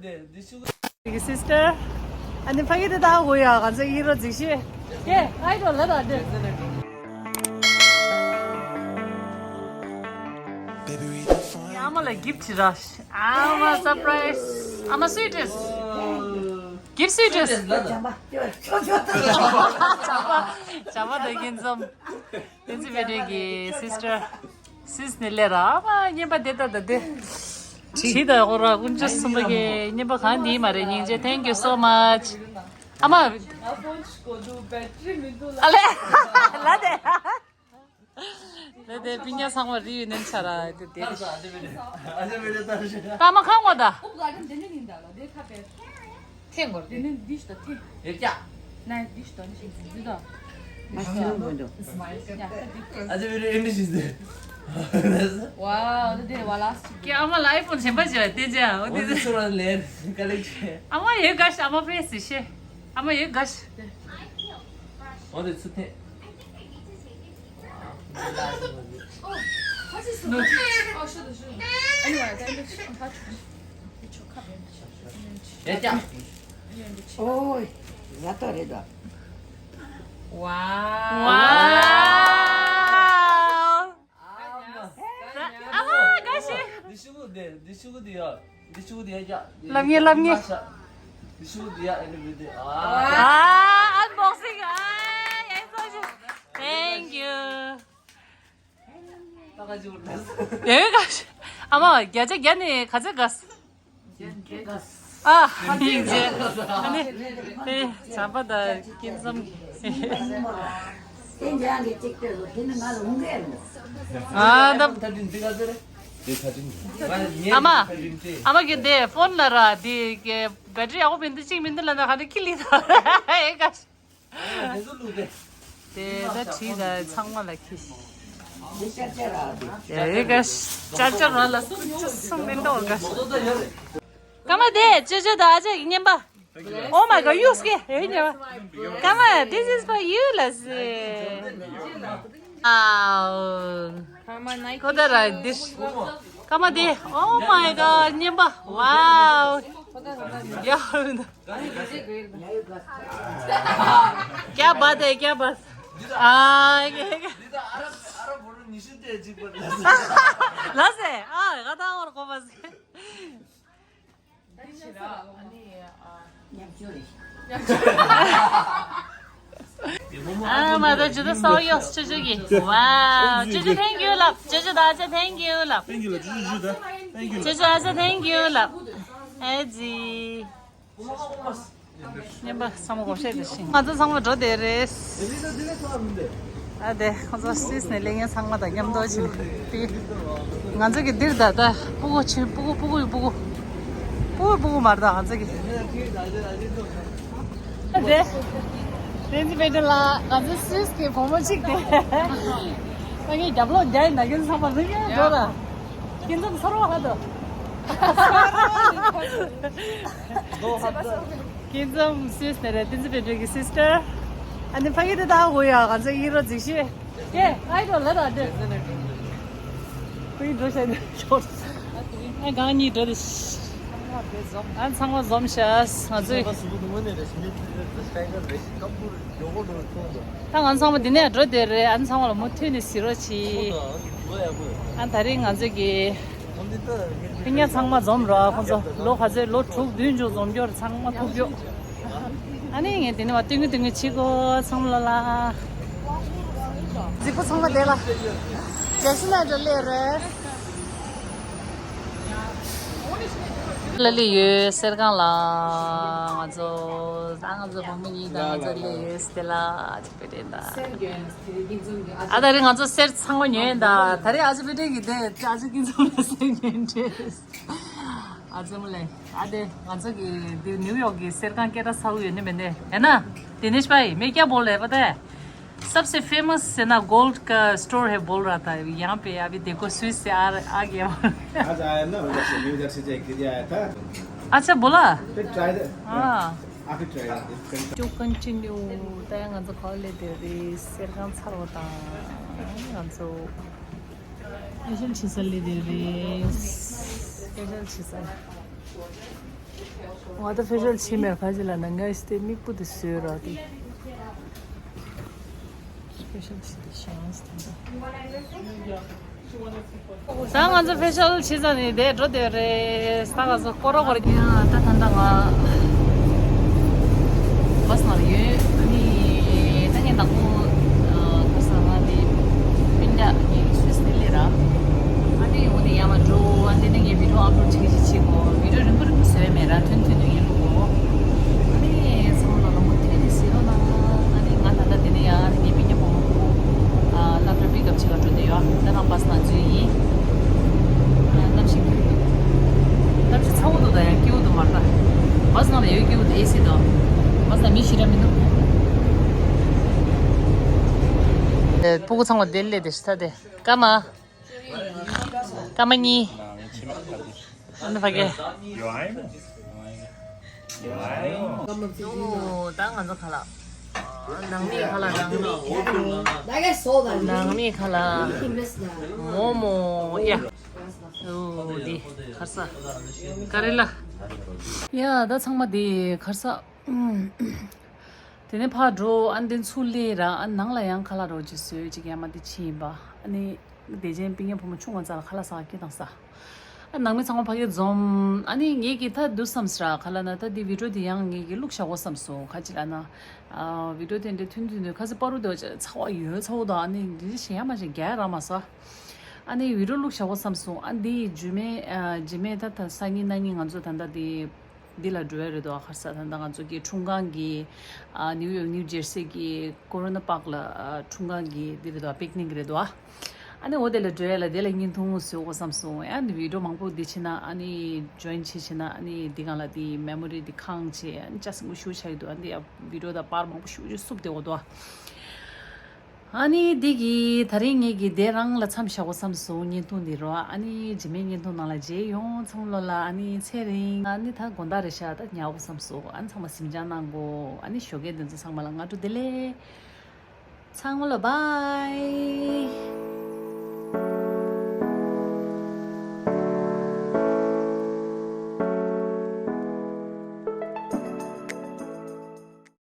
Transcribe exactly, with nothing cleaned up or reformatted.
གི་སིས་ཊར། ཨ་ནི་ཕ་གི་དེ་ད་གོ་ཡ་ག་ཚོད་ཡིན་རོ་ཟིག་ཤེས། ཀེ་ཨའི་རོ་ལ་ད་དེ། ཨ་མ་ལ་གིཕ་ཊི་ར། ཨ་མ་སར་པ་རའི་ཛི། ཨ་མ་སུའི་ཊི་རེས། གིཕ་ཊི་སུའི་ཊི་རེས། བྱམས་པ་ཆོ་ཆོ་ད། བྱམས་པ་བྱམས་པ་དང་སྐྱིད་འཛོམས། བསྟན་འཛིན་དཔལ་སྒྲོན་གྱི་སིས་ཊར། སིས་ནི་ལེ་ར། ཨ་མ་རྔན་པ་དེ་ལྟ་ད་དེ། བྲིས་ད་ཁོ་ར་དཀོན་མཆོག་གསུམ་པོ་གི་རྔན་པ་གང་དེ་མ་རེད། སྙིང་རྗེ། Thank you so much. ཨ་མ། ཨ་ལེ། ལ་དེ། ལ་དེ་སྤུན་ཀྱག་ཚང་མ་རི་ཡུ་ནི་ཡན་ཆ་ར་དེ་དེ། ཨ་མ་ཁ་ངོ་ད། འདི་ནི་འདི་ཞིག་ད་ཐེ། ཡོད་ཀྱ། ན་འདི་ཞིག་ད་ནི་ཞིག་འཛིན་འཛིན་དང་། ཨ་ཅེ་བི་རེ་ཨིན་ལི་ཤི་ཟེར། ཝའོ། འདི་དེ་བ་ལ་སི། ཀྱེ་ཨ་མ་ལ་ཨའི་ཕོན་གཞན་པ་བྱས་བལྟས་ཅེ། འོ་འདི་ཚོ་ལ་ལེན་ཀ་ལེ་ཅེ། ཨ་མ་ཡོད་ག་ཤ། ཨ་མ་ཕེ་སི་ཤེ། ཨ་མ་ཡོད་ག་ཤ། འོ་དེ་ཚུ་ཐེ། ཨོ། ཨོ། ཡ་ཅག། ཨོའི། ཡ་ཏོ་རེད་དོ། ཝའོ། ཝའོ། ཨ་མ། ཨ་མ་དགའ་ཤོས། འདི་ཤུ་གུ་འདི། འདི་ཤུ་གུ་འདི་ཡ། འདི་ཤུ་གུ་འདི་ཡ་ཅག། ལབ་ངེས་ལབ་ངེས། འདི་ཤུ་གུ་འདི་ཡ། ཨ་ནི་འདི་འདི། ཨ། ཨ། ཨན་བོག་སིང་། ཨ། ཡ་ཡ་སོ་ཤི། Thank you. ད་ག་ཅི་བར་ན། ཡ་ཡ་དགའ་ཤོས། ཨ་མ་བརྒྱ་ཆ་བརྒྱ་ནི་ག་ཚོད་དགའ། ཨ། ཡིན་ཟེར། ཨ་ནི། ཨེ། བྱམས་པ་དང་སྐྱིད་འཛོམས། ཨ། ད། ཨ་མ། ཨ་མ་གི་དེ་ཕོན་ལ་ར་དེ་གི་བེ་ཊི་རི་ཡག་པོ་མི་འདུག་གཅིག་མི་འདུག་ལབ་ན་ག་འདྲ་ཁྱི་ལི་ད། ཨེ་ག་ཤ། དེ་ད་བྲིས་ད་ཚང་མ་ལ་ཁྱི་ཤི། ཨེ་ག་ཤ། ཅར་ཅར་ར་ལ་སུ་སུ་མི་འདུག་ག་ཤ། ཀ་མ་དེ་ཅོ་ཅོ་དང་ཨ་ཅག་གི་རྔན་པ། Oh my God, you scared? Hey, yeah. Come on, this is for you, let's see. Wow. Come on, Nike. Go there, right, this. Come on, there. Oh my God, རྔན་པ། Wow. Yeah. क्या बात है, क्या बात। ཨ། ལགས་སེ། ཨ། ང་ད་འོར་གོ་བ་སེ། ཨ་མ་ད་ཇུ་ད་སོ་ཡོ་ཅོ་ཅོ་གི། Wow. ཅོ་ཅོ་thank you ལབ། ཅོ་ཅོ་ད་ཨ་ཅག་thank you ལབ། Thank you ལབ། ཅོ་ཅོ་ཇུ་ད་thank you ལབ། ཅོ་ཅོ་ཨ་ཅག་thank you ལབ། ཨེ་ཙི། རྔན་པ་ཚང་མ་སྒོར་གཞས་དེ་ཤིང་། ང་ཚོ་ཚང་མ་འགྲོ་བསྡད་རེད། ཨ་དེ་ཁོང་ཚོ་སིས་ནས་སླེབས་མཁན་ཚང་མ་དང་མཉམ་དུ་ཕྱིན་ཏེ། ང་ཚོ་གི་འདིར་ད་ལྟ་སྤུ་གུ་ཆེ། སྤུ་གུ་སྤུ་གུ་ཡི་སྤུ་གུ། སྤུ་གུ་སྤུ་གུ་མ་རེད་ད་ང་ཚོ་གི། ཨ་དེ། བསྟན་འཛིན་དཔལ་སྒྲོན་ལགས། ང་ཚོ་སིས་ཀྱི་བུ་མོ་གཅིག་དེ། ད་ངས་རྒྱབ་ལོག་རྒྱག་ཡིན་ན་ཁྱེད་ཚོ་ཚང་མ་རིག་ཡ་འགྲོ་ལ། སྐྱིད་འཛོམས་ཚོར་བ་ཧ་དོ། སྐྱིད་འཛོམས་སིས་ནས་རེད། བསྟན་འཛིན་དཔལ་སྒྲོན་གྱི་སིས་ཊར། ཨ་ནི་ཕ་གི་དེ་ད་གོ་ཡ་ག་ཚོད་ཡིན་རོ་ཟིག་ཤེས། ཀྱེ་ཨའི་རོ་ལ་ད་དེ། ཁོ་ཡི་འགྲོ་ཤ་ནས་ཤོར། ཨ་གང་གཉིས་འགྲོ་དེ། ཨ་ཚང་མ་འཛོམས་ཤག་ང་ཚོའི། ད་ང་ཚང་མ་འདི་ནས་འགྲོ་བསྡད་རེད། ཨ་ནི་ཚང་མ་ལ་མུ་མཐུད་ནས་གཟིགས་རོགས་གྱིས། ཨ་ད་རེས་ང་ཚོ་གི་སྤུན་ཀྱག་ཚང་མ་འཛོམས་རོགས། ཁོང་ཚོ་ལོ་ག་ཚོད། ལོ་དྲུག་བདུན་ཅུ་འཛོམས་རྒྱུར་ཚང་མ་ཐུག་རྒྱུ། ཨ་ནི་ངས་དེ་ནས་མ་སྟོན་གི་སྟོན་གི་བྱེད་གོ། ཚང་མ་ལ་ལ། གཟིགས་པོ་ཚང་མ་དེ་ལ། རྒྱ་ཤི་ན་འགྲོ་ལེ་རེད། ལ་ལི་ཡོད་གསེར་ཁང་ལ། ང་ཚོ་ད་ང་ཚོ་བུ་མོ་གཉིས་དང་ང་ཚོ་ལི་ཡོད་དེ་ལ་ཅི་པེ་རེད་ད། ཨ་ད་རེས་ང་ཚོ་གསེར་ཚང་མ་ཉོས་ཡིན་ད། ད་རེས་ཨ་ཅི་པེ་རེད་གི་དེ་ཨ་ཅི་ཀིན་ཚང་མ་གསེར་ཉོས་འདྲེས། ཨ་ཙི་མོ་ལེ། ཨ་དེ་ང་ཚོ་གི་དེ་ནིའུ་ཡོག་གི་གསེར་ཁང་སྐད་གྲགས་ཚ་བོ་ཡོད་ནི་མིན་ནི། है ना? दिनेश भाई, मैं क्या बोल रहा है पता है? सबसे फेमस है ना गोल्ड का स्टोर है बोल रहा था, यहाँ पे अभी देखो स्विस से आ, आ गया। आज आया ना, उधर से, न्यू जर्सी से एक दीदी आया था। अच्छा बोला? फिर ट्राई दे। हाँ। आप ही ट्राई दे। To continue. ད་ང་ཚོ་ག་ལེ་དེ་རེད། གསེར་ཁང་ཚ་བོ་དང་ང་ཚོ་སྤེ་ཤལ་ཆི་ས་ལེ་དེ་རེད། སྤེ་ཤལ་ཆི་ས། ང་ད་ཕེ་ཤལ་ཕྱིན་མེད་ཁ་ཅིག་ལ་ན་ངས་དེ་མིག་སྤུ་དེ་བཟོས་ར་དེ། ཕེ་ཤལ་ཕྱིན་དེ་ཤེས་ཡོང་སྟེ་འདུག་ད་ང་ཚོ་ཕེ་ཤལ་ཕྱིན་ཙང་ནི་དེ་འགྲོ་དེ་རེད། ད་ང་ཚོ་སྐོར་ར་སྐོར་ཡ་ད་ད་ད་ང་བཱས་ནང་ཡོད། ཨ་ནི་ད་ངས་དང་པོ་ཁ་སང་ང་དེ་སྤུན་ཀྱག་ངའི་སུད་སི་ནས་སླེབས་ར། ཨ་ནི་འོ་དེ་ཡར་མར་འགྲོ། ཨ་དེ་ནས་ངས་བི་ཌི་ཡོ་ཨབ་ལོཌ་བྱེད་ཀྱི་བྱེད་གོ། བི་ཌི་ཡོ་རིང་པོ་རིང་པོ་བཟོས་མེད་ར། ཐུང་ཐུང་ཐུང་ཡིན་ལུགས་གོ། ཨ་ནི་ཚང་མ་ལ་ལམ་བུ་ཐོན་ནས་ཟེར་རོགས་གནང་། ཨ་ནི་ང་ད་ལྟ་དེ་ནས་ཡར་ངའི་སྤུན་ཀྱག་བུ་མོ་ཨ་སློབ་གྲྭ་པིག་ཨབ་བྱེད་ག་འགྲོ་བསྡད་ཡོད། ད་ནང་བཱས་ནང་འཛུལ་ཡིན། ཨ་གནམ་གཤིས་ཁྱོད་གནམ་གཤིས་ཚ་བོ་འདུག་ད་ཡང་སྐྱིད་པོ་འདུག་མ་རེད་ད། བཱས་ནང་ལ་ཡོད་སྐྱིད་པོ་འདུག་ཨེ་སི་འདུག་བཱས་ནང་མི་ཞེ་དྲག་མི་འདུག་ཨེ་སྤུ་གུ་ཚང་མ་དེ་སླེབས་བསྡད་ཤག་ད་དེ་སྐར་མ། སྐར་མ་གཉིས། ཨ་ནི་ཕ་གི། ཨོ་ད་ང་ཚོ་ཁ་ལག་ནང་མི་ཁ་ལག་ནང་མི། ནང་མི་ཁ་ལག་མོག་མོག་ཡ། ཨོ་འདི་ཁ་ས། ཀ་རེ་ལ། ཡ་ད་ཚང་མ་འདི་ཁ་ས། དེ་ནས་ཕར་འགྲོ། ཨ་ནི་དེ་ཚུར་སླེབས་ར། ཨ་ནང་ལ་ཡང་ཁ་ལག་རོགས་ཅིག་བཟོས་ཅིག་ཡ་མ་དེ་ཕྱིན་ཡིན་པ། ཨ་ནི་བདེ་ཆེན་སྤུན་ཀྱག་བུ་མོ་ཆུང་བ་ཚ་ལ་ཁ་ལག་ཟ་གི་དང་ཟ། ཨ་ནང་མི་ཚང་མ་ཕ་གིར་འཛོམས། ཨ་ནི་ངེད་ཀྱིས་ད་འདུག་བསམ་སྲ་ཁ་ལ་ན་ད་འདི་བི་ཌི་ཡོ་འདི་ཡང་ངེད་ཀྱིས་བླུགས་བཞག་གོ་བསམ་སོང་། ཁ་ཅིག་ལ་ན་ཨ་བི་ཌི་ཡོ་དེ་འདྲ་ཐུང་ཐུང་ཐུང་ཁ་སི་པ་རུ་དེ་ཚ་བ་ཡོད་ཚ་བོ་དང་། ཨ་ནི་འདི་ཞེ་ཡ་མ་ཞེ་རྒྱ་ར་མ་ཟ། ཨ་ནི་བི་ཌི་ཡོ་བླུགས་བཞག་གོ་བསམ་སོང་། ཨ་འདི་རྗེས་མའི་ཨ་རྗེས་མའི་ད་ད་སང་ཉིན་གནངས་ཉིན་ང་ཚོ་ད་ད་འདི། འདི་ལ་འགྲོ་ཡ་རེད་དོ། ཁ་ས་ད་ལྟ་ང་ཚོ་གི་འཁྲུངས་སྐར་གི་ཨ་ནིའུ་ཡོག་ནིའུ་ཇེར་སི་གི་ཀོ་རོ་ན་པཱག་ལ་ཨ་འཁྲུངས་སྐར་གི་འདི་རེད་དོ། པིག་ནིག་རེད་དོ། ཨ་ནི་འོ་དེ་ལ་འགྲོ་ཡ་ལ་དེ་ལ་བརྙན་ཐུང་བཟོ་དགོས་བསམ་སོང་། ཨ་ནི་བི་ཌི་ཡོ་མང་པོ་འདི་བྱས་ན་ཨ་ནི་ཇོ་ཡིན་བྱེད་བྱས་ན་ཨ་ནི་འདི་གང་ལ་འདི་མེ་མོ་རི་འདི་ཁང་བྱས། ཨ་ནི་ཅ་སི་མོ་ཤུ་ཆ་ཡི་འདུག་ཨ་ནི་ཡ་བི་ཌི་ཡོ་དང་པར་མང་པོ་ཤུ་ཤུ་བསུབ་བསྡད་དགོས་དོ། ཨ་ནི་འདི་གི་ད་རིང་ངེད་ཀྱི་དེ་རང་ལ་མཚམས་བཞག་དགོས་བསམ་སོང་། བརྙན་ཐུང་འདི་རོ། ཨ་ནི་རྗེས་མའི་བརྙན་ཐུང་ནང་ལ་མཇལ་ཡོང་། ཚང་མ་ལོ་ལ་ཨ་ནི་ཚེ་རིང་། ཨ་ནི་ད་དགོང་དག་རེད་ཤག་ད་ཉལ་དགོས་བསམ་སོང་། ཨ་ནི་ཚང་མ་གཟིམ་འཇག་གནང་གོ། ཨ་ནི་ཞོགས་ཀས་དེ་ཚོ་ཚང་མ་ལ་སྔ་དྲོ་བདེ་ལེགས། ཚང་མ་ལོ་བྷའི།